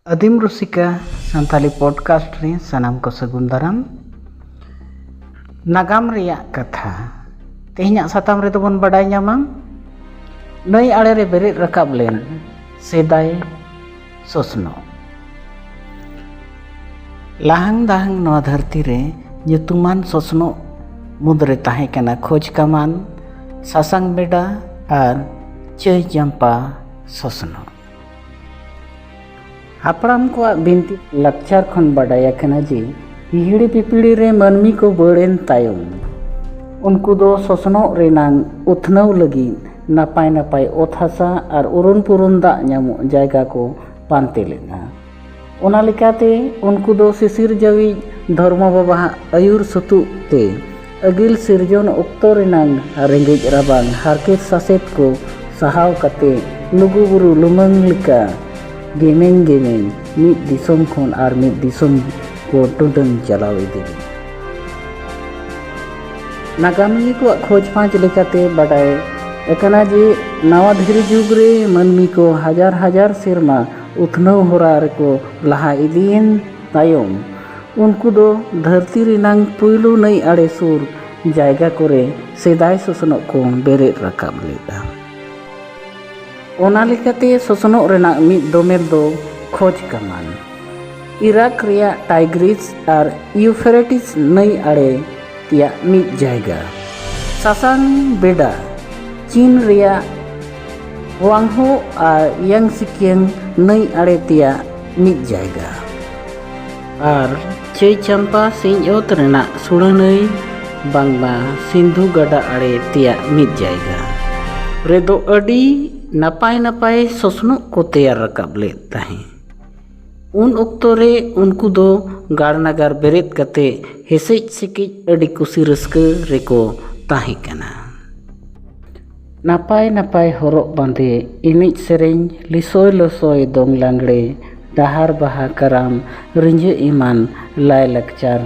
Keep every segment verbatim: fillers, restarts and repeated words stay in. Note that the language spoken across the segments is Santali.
ᱟᱹᱫᱤᱢ ᱨᱩᱥᱤᱠᱟ ᱥᱟᱱᱛᱟᱞᱤ ᱯᱚᱰᱠᱟᱥᱴ ᱨᱮ ᱥᱟᱱᱟᱢ ᱠᱚ ᱥᱟᱹᱜᱩᱱ ᱫᱟᱨᱟᱢ᱾ ᱱᱟᱜᱟᱢ ᱨᱮᱭᱟᱜ ᱠᱟᱛᱷᱟ᱾ ᱛᱮᱦᱮᱧᱟᱜ ᱥᱟᱛᱟᱢ ᱨᱮᱫᱚ ᱵᱚᱱ ᱵᱟᱰᱟᱭ ᱧᱟᱢᱟ ᱱᱟᱹᱭ ᱟᱲᱮ ᱨᱮ ᱵᱮᱨᱮᱫ ᱨᱟᱠᱟᱵ ᱞᱮᱱ ᱥᱮᱫᱟᱭ ᱥᱚᱥᱱᱚᱜ᱾ ᱞᱟᱦᱟᱝ ᱫᱟᱦᱟᱝ ᱱᱚᱣᱟ ᱫᱷᱟᱹᱨᱛᱤ ᱨᱮ ᱧᱩᱛᱩᱢᱟᱱ ᱥᱚᱥᱱᱚᱜ ᱢᱩᱫᱽᱨᱮ ᱛᱟᱦᱮᱸ ᱠᱟᱱᱟ ᱠᱷᱳᱡᱽ ᱠᱟᱢᱟᱱ, ᱥᱟᱥᱟᱝ ᱵᱮᱰᱟ ᱟᱨ ᱪᱟᱹᱭ ᱪᱟᱢᱯᱟ ᱥᱚᱥᱱᱚᱜ᱾ ᱦᱟᱯᱲᱟᱢ ᱠᱚᱣᱟᱜ ᱵᱤᱱᱛᱤ ᱞᱟᱠᱪᱟᱨ ᱠᱷᱚᱱ ᱵᱟᱰᱟᱭ ᱟᱠᱟᱱᱟ ᱡᱮ ᱦᱤᱦᱤᱲᱤ ᱯᱤᱯᱤᱲᱤ ᱨᱮ ᱢᱟᱹᱱᱢᱤ ᱠᱚ ᱵᱟᱹᱲ ᱮᱱ ᱛᱟᱭᱚᱢ ᱩᱱᱠᱩ ᱫᱚ ᱥᱚᱥᱱᱚᱜ ᱨᱮᱱᱟᱝ ᱩᱛᱱᱟᱹᱣ ᱞᱟᱹᱜᱤᱫ ᱱᱟᱯᱟᱭ ᱱᱟᱯᱟᱭ ᱚᱛ ᱦᱟᱥᱟ ᱟᱨ ᱩᱨᱩᱱ ᱯᱩᱨᱩᱱ ᱫᱟᱜ ᱧᱟᱢᱚᱜ ᱡᱟᱭᱜᱟ ᱠᱚ ᱯᱟᱱᱛᱮ ᱞᱮᱫᱼᱟ᱾ ᱚᱱᱟ ᱞᱮᱠᱟᱛᱮ ᱩᱱᱠᱩ ᱫᱚ ᱥᱤᱥᱤᱨ ᱡᱟᱹᱣᱤᱡ ᱫᱷᱚᱨᱢᱚ ᱵᱟᱵᱟᱣᱟᱜ ᱟᱹᱭᱩᱨ ᱥᱩᱛᱩᱜ ᱛᱮ ᱟᱹᱜᱤᱞ ᱥᱤᱨᱡᱚᱱ ᱚᱠᱛᱚ ᱨᱮᱱᱟᱝ ᱨᱮᱸᱜᱮᱡ ᱨᱟᱵᱟᱝ ᱦᱟᱨᱠᱮᱛ ᱥᱟᱥᱮᱛ ᱠᱚ ᱥᱟᱦᱟᱣ ᱠᱟᱛᱮ ᱞᱩᱜᱩᱵᱩᱨᱩ ᱞᱩᱢᱟᱹᱝ ᱞᱮᱠᱟ ᱜᱮᱢᱮᱧ ᱜᱮᱢᱮᱧ ᱢᱤᱫ ᱫᱤᱥᱚᱢ ᱠᱷᱚᱱ ᱟᱨ ᱢᱤᱫ ᱫᱤᱥᱚᱢ ᱠᱚ ᱴᱩᱰᱟᱹᱝ ᱪᱟᱞᱟᱣ ᱤᱫᱤ ᱞᱮᱱᱟ᱾ ᱱᱟᱜᱟᱢᱤᱭᱟᱹ ᱠᱚᱣᱟᱜ ᱠᱷᱚᱡᱽ ᱯᱟᱸᱪ ᱞᱮᱠᱟᱛᱮ ᱵᱟᱰᱟᱭ ᱟᱠᱟᱱᱟ ᱡᱮ ᱱᱟᱣᱟ ᱫᱷᱤᱨᱤ ᱡᱩᱜᱽ ᱨᱮ ᱢᱟᱹᱱᱢᱤ ᱠᱚ ᱦᱟᱡᱟᱨ ᱦᱟᱡᱟᱨ ᱥᱮᱨᱢᱟ ᱩᱛᱱᱟᱹᱣ ᱦᱚᱨᱟ ᱨᱮᱠᱚ ᱞᱟᱦᱟ ᱤᱫᱤᱭᱮᱱ ᱛᱟᱭᱚᱢ ᱩᱱᱠᱩ ᱫᱚ ᱫᱷᱟᱹᱨᱛᱤ ᱨᱮᱱᱟᱝ ᱯᱩᱭᱞᱩ ᱱᱟᱹᱭ ᱟᱲᱮ ᱥᱩᱨ ᱡᱟᱭᱜᱟ ᱠᱚᱨᱮ ᱥᱮᱫᱟᱭ ᱥᱚᱥᱱᱚᱜ ᱠᱚ ᱵᱮᱨᱮᱫ ᱨᱟᱠᱟᱵ ᱞᱮᱫᱼᱟ᱾ ᱚᱱᱟ ᱞᱮᱠᱟᱛᱮ ᱥᱚᱥᱱᱚᱜ ᱨᱮᱱᱟᱜ ᱢᱤᱫ ᱫᱚᱢᱮᱞ ᱫᱚ ᱠᱷᱚᱡᱽ ᱠᱟᱢᱟᱱ, ᱤᱨᱟᱠ ᱨᱮᱭᱟᱜ ᱴᱟᱭᱜᱨᱤᱥ ᱟᱨ ᱤᱭᱩᱯᱷᱨᱮᱴᱤᱥ ᱱᱟᱹᱭ ᱟᱲᱮ ᱛᱮᱭᱟᱜ ᱢᱤᱫ ᱡᱟᱭᱜᱟ, ᱥᱟᱥᱟᱝ ᱵᱮᱰᱟ, ᱪᱤᱱ ᱨᱮᱭᱟᱜ ᱦᱩᱟᱝᱦᱳ ᱟᱨ ᱭᱟᱝᱥᱤᱠᱤᱭᱟᱝ ᱱᱟᱹᱭ ᱟᱲᱮ ᱛᱮᱭᱟᱜ ᱢᱤᱫ ᱡᱟᱭᱜᱟ, ᱟᱨ ᱪᱟᱹᱭ ᱪᱟᱢᱯᱟ ᱥᱤᱧᱚᱛ ᱨᱮᱱᱟᱜ ᱥᱩᱲᱟᱹᱱᱟᱹᱭ ᱵᱟᱝᱢᱟ ᱥᱤᱱᱫᱷᱩ ᱜᱟᱰᱟ ᱟᱲᱮ ᱛᱮᱭᱟᱜ ᱢᱤᱫ ᱡᱟᱭᱜᱟ ᱨᱮᱫᱚ ᱟᱹᱰᱤ ᱱᱟᱯᱟᱭ ᱱᱟᱯᱟᱭ ᱥᱚᱥᱱᱚᱜ ᱠᱚ ᱛᱮᱭᱟᱨ ᱨᱟᱠᱟᱵ ᱞᱮᱫ ᱛᱟᱦᱮᱸ᱾ ᱩᱱ ᱚᱠᱛᱚ ᱨᱮ ᱩᱱᱠᱩ ᱫᱚ ᱜᱟᱲ ᱱᱟᱜᱟᱨ ᱵᱮᱨᱮᱫ ᱠᱟᱛᱮ ᱦᱮᱥᱮᱡ ᱥᱮᱠᱮᱡ ᱟᱹᱰᱤ ᱠᱩᱥᱤ ᱨᱟᱹᱥᱠᱟᱹ ᱨᱮᱠᱚ ᱛᱟᱦᱮᱸ ᱠᱟᱱᱟ᱾ ᱱᱟᱯᱟᱭ ᱱᱟᱯᱟᱭ ᱦᱚᱨᱚᱜ ᱵᱟᱸᱫᱮ, ᱮᱱᱮᱡ ᱥᱮᱨᱮᱧ, ᱞᱤᱥᱚᱭ ᱞᱚᱥᱚᱭ ᱫᱚᱝ ᱞᱟᱜᱽᱲᱮ, ᱰᱟᱦᱟᱨ ᱵᱟᱦᱟ ᱠᱟᱨᱟᱢ, ᱨᱤᱸᱡᱟᱹ ᱮᱢᱟᱱ ᱞᱟᱭᱼᱞᱟᱠᱪᱟᱨ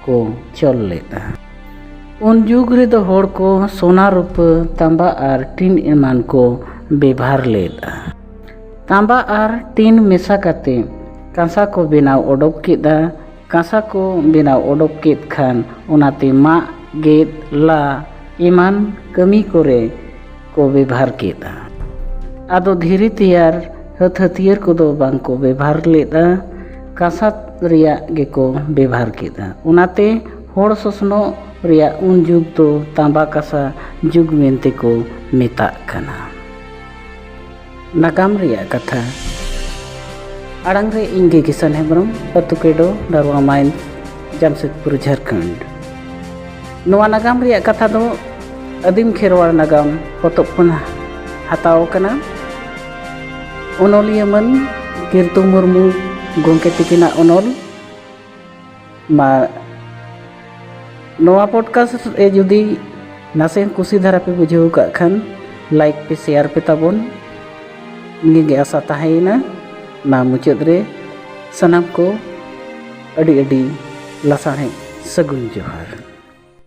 ᱠᱚ ᱪᱚᱞ ᱞᱮᱫᱼᱟ᱾ ᱩᱱ ᱡᱩᱜᱽ ᱨᱮᱫᱚ ᱦᱚᱲ ᱠᱚ ᱥᱚᱱᱟ ᱨᱩᱯᱟᱹ, ᱛᱟᱸᱵᱟ ᱟᱨ ᱴᱤᱱ ᱮᱢᱟᱱ ᱠᱚ ᱵᱮᱵᱷᱟᱨ ᱞᱮᱫᱼᱟ᱾ ᱛᱟᱸᱵᱟ ᱟᱨ ᱴᱤᱱ ᱢᱮᱥᱟ ᱠᱟᱛᱮ ᱠᱟᱸᱥᱟ ᱠᱚ ᱵᱮᱱᱟᱣ ᱚᱰᱚᱠ ᱠᱮᱫᱟ᱾ ᱠᱟᱸᱥᱟ ᱠᱚ ᱵᱮᱱᱟᱣ ᱚᱰᱚᱠ ᱠᱮᱫ ᱠᱷᱟᱱ ᱚᱱᱟᱛᱮ ᱢᱟᱜ, ᱜᱮᱫ, ᱞᱟ ᱮᱢᱟᱱ ᱠᱟᱹᱢᱤ ᱠᱚᱨᱮ ᱠᱚ ᱵᱮᱵᱷᱟᱨ ᱠᱮᱫᱟ᱾ ᱟᱫᱚ ᱫᱷᱤᱨᱤ ᱛᱮᱭᱟᱨ ᱦᱟᱹᱛ ᱦᱟᱹᱛᱭᱟᱹᱨ ᱠᱚᱫᱚ ᱵᱟᱝ ᱠᱚ ᱵᱮᱵᱷᱟᱨ ᱞᱮᱫᱟ, ᱠᱟᱸᱥᱟ ᱨᱮᱭᱟᱜ ᱜᱮᱠᱚ ᱵᱮᱵᱷᱟᱨ ᱠᱮᱫᱟ᱾ ᱚᱱᱟᱛᱮ ᱦᱚᱲ ᱥᱚᱥᱱᱚᱜ ᱨᱮᱭᱟᱜ ᱩᱱ ᱡᱩᱜᱽ ᱫᱚ ᱛᱟᱸᱵᱟ ᱠᱟᱸᱥᱟ ᱡᱩᱜᱽ ᱢᱮᱱᱛᱮ ᱠᱚ ᱢᱮᱛᱟᱜ ᱠᱟᱱᱟ᱾ ᱱᱟᱜᱟᱢ ᱨᱮᱭᱟᱜ ᱠᱟᱛᱷᱟ᱾ ᱟᱲᱟᱝ ᱨᱮ ᱤᱧ ᱜᱮ ᱠᱤᱥᱟᱱ ᱦᱮᱢᱵᱨᱚᱢ, ᱟᱹᱛᱩ ᱠᱮᱰᱳ, ᱰᱟᱨᱣᱟ ᱢᱟᱭᱤᱱᱥ, ᱡᱟᱢᱥᱮᱫᱽᱯᱩᱨ, ᱡᱷᱟᱨᱠᱷᱚᱸᱰ᱾ ᱱᱚᱣᱟ ᱱᱟᱜᱟᱢ ᱨᱮᱭᱟᱜ ᱠᱟᱛᱷᱟ ᱫᱚ ᱟᱹᱫᱤᱢ ᱠᱷᱮᱨᱣᱟᱲ ᱱᱟᱜᱟᱢ ᱯᱚᱛᱚᱵ ᱠᱷᱚᱱ ᱦᱟᱛᱟᱣ ᱟᱠᱟᱱᱟ᱾ ᱚᱱᱚᱞᱤᱭᱟᱹ ᱢᱟᱹᱱ ᱠᱤᱨᱛᱩ ᱢᱩᱨᱢᱩ ᱜᱚᱢᱠᱮ ᱛᱤᱠᱤᱱᱟᱜ ᱚᱱᱚᱞ᱾ ᱢᱟ, ᱱᱚᱣᱟ ᱯᱚᱰᱠᱟᱥᱴ ᱨᱮ ᱡᱩᱫᱤ ᱱᱟᱥᱮ ᱠᱩᱥᱤ ᱫᱷᱟᱨᱟ ᱯᱮ ᱵᱩᱡᱷᱟᱹᱣ ᱠᱟᱜ ᱠᱷᱟᱱ, ᱞᱟᱭᱤᱠ ᱯᱮ, ᱥᱮᱭᱟᱨ ᱯᱮ ᱛᱟᱵᱚᱱ᱾ ᱱᱤᱭᱟᱹ ᱜᱮ ᱟᱥᱟ ᱛᱟᱦᱮᱸᱭᱮᱱᱟ᱾ ᱢᱟ, ᱢᱩᱪᱟᱹᱫ ᱨᱮ ᱥᱟᱱᱟᱢ ᱠᱚ ᱟᱹᱰᱤ ᱟᱹᱰᱤ ᱞᱟᱥᱟᱲᱦᱮᱫ ᱥᱟᱹᱜᱩᱱ ᱡᱚᱦᱟᱨ᱾